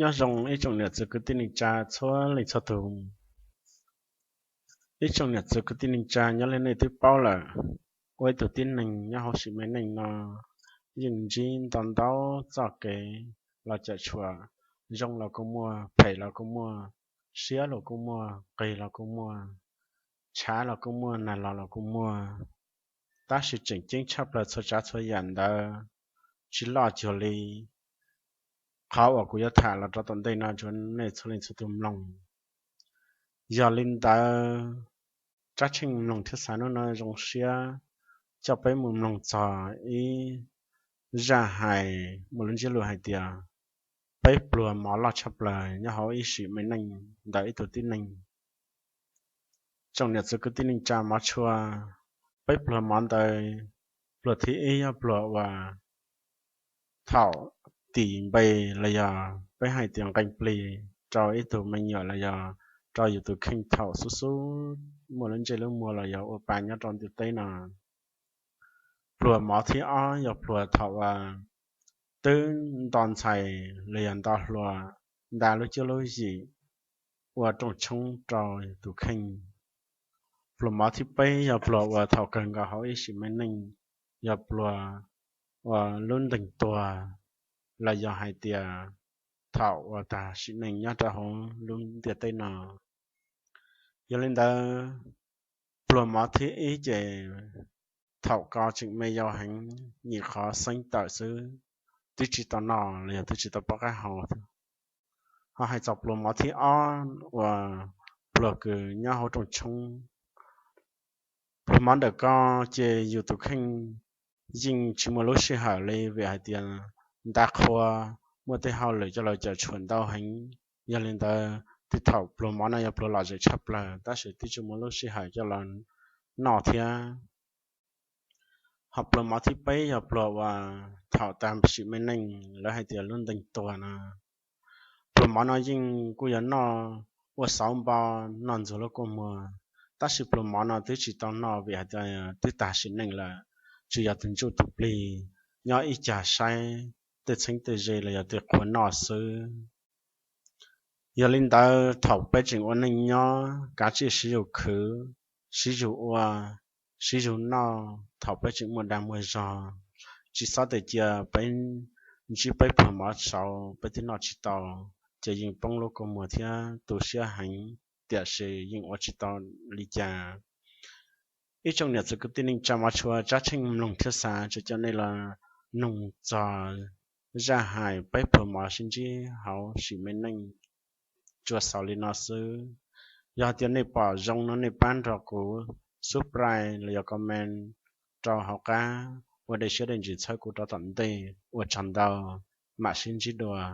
Nyob zoo ib tsoom niam txiv kwv tij neej tsa txhua leej txhua tus. Ib tsoom niam txiv kwv tij neej tsa, nyob li nej twb paub lawm, ua ib tug tib neeg nyob hauv sim me neej no yeej ntsib ntau ntau txoj kev los cawm tshuam, zoo los kuj muaj, phem los kuj muaj, siab los kuj muaj, qis los kuj muaj, tshav los kuj muaj, nag los los kuj muaj. Tab sis tseem ceeb tshaj plaws txhua tsav txhua yam ntawd tsis loj cuag li qhov uas kuv yuav tham los rau tom ntej no rau nej txhua leej txhua tus mloog. Yog li ntawd, Tsab Tsheej mloog thiab xav hnub no zoo siab coj peb mus mloog txog ib zaj hais muaj lub ntsiab lus hais tias peb pluag mov loj tshaj plaws nyob hauv ib sim me neej ntawm ib tug tib neeg. Tsoom niam txiv kwv tij neej tsa mov tshua, peb pluag mov ntawd, pluag thib ib yog pluag uas thaum tim npe los yog peb hais tias nqee plig rau ib tug me nyuam los yog rau yus tus kheej thaum xub xub muaj lub ntsej lub muag los yog ua pa nyob rau ntiaj teb no. Pluag mov thib ob yog pluag thaum uas twb nto ntxhais los yog nto hluas, nta lub cuab lub yim ua rooj tshoob rau tus kheej. Pluag mov thib peb yog pluag uas thaum kawg nkaus hauv ib sim me neej, yog pluag uas lub ntees tuag, los yog hais tias thaum uas tag sim neej nyob rau hauv lub ntiaj teb no. Yog li ntawd, pluag mov thib ib ces thaum koj tseem me yau heev, nyuam qhuav xeeb tawm xwb, twb tsis tau noj los yog twb tsis tau pom qab hau. Ho hais txog pluag mov thib ob uas pluag kws nyob hauv rooj tshoob, pluag mov ntawm ko ces yus tus kheej yeej tsis muaj lub sij hawm li vim hais tias nta qhua, muaj tej hauj lwm coj los cawm tshuam ntau heev. Yog li ntawd, tej thaum pluag mov no yog pluag lom zem tshaj plaws tab sis twb tsis muaj lub sij hawm coj los noj thiab. Ho pluag mov thib peb yog pluag uas thaum tag sim me neej lawv hais tias lub ntees tuag no. Pluag mov no yeej kuj yog noj ua xauv npo, noj ntxuag lub kua muag, tab sis pluag mov no twb tsis tau noj vim hais tias twb tag sim neej lawm, tsuas yog tus ntsuj tus plig nyob ib cag saib tej txheeb tej ze los yog tej qhua noj xwb. Yog li ntawd, thaum peb tseem ua neej nyob, kav tsij siv zug khwv, siv zug ua, siv zug noj thaum peb tseem muaj dag muaj zog, tsis txhob tem cia peb ntsib peb pluag mov saud peb twb noj tsis tau, ces yeej poob lub kua muag thiab tu siab heev, tiam sis yeej ua tsis tau li cas. Ib tsoom niam txiv kwv tij neej tsa mov tshua, Tsab Tsheej mloog thiab xav tso coj nej los noog txog zaj hais peb pluag mov sib ntsib hauv sim me neej tsuas xaus li no xwb. Yog hais tias nej pom zoo no nej pab nrog kuv subscribe los yog comment rau hauv qab ua dej siab dej ntsws txhawb kuv rau tom ntej. Ua tsaug ntau, mam sib ntsib dua.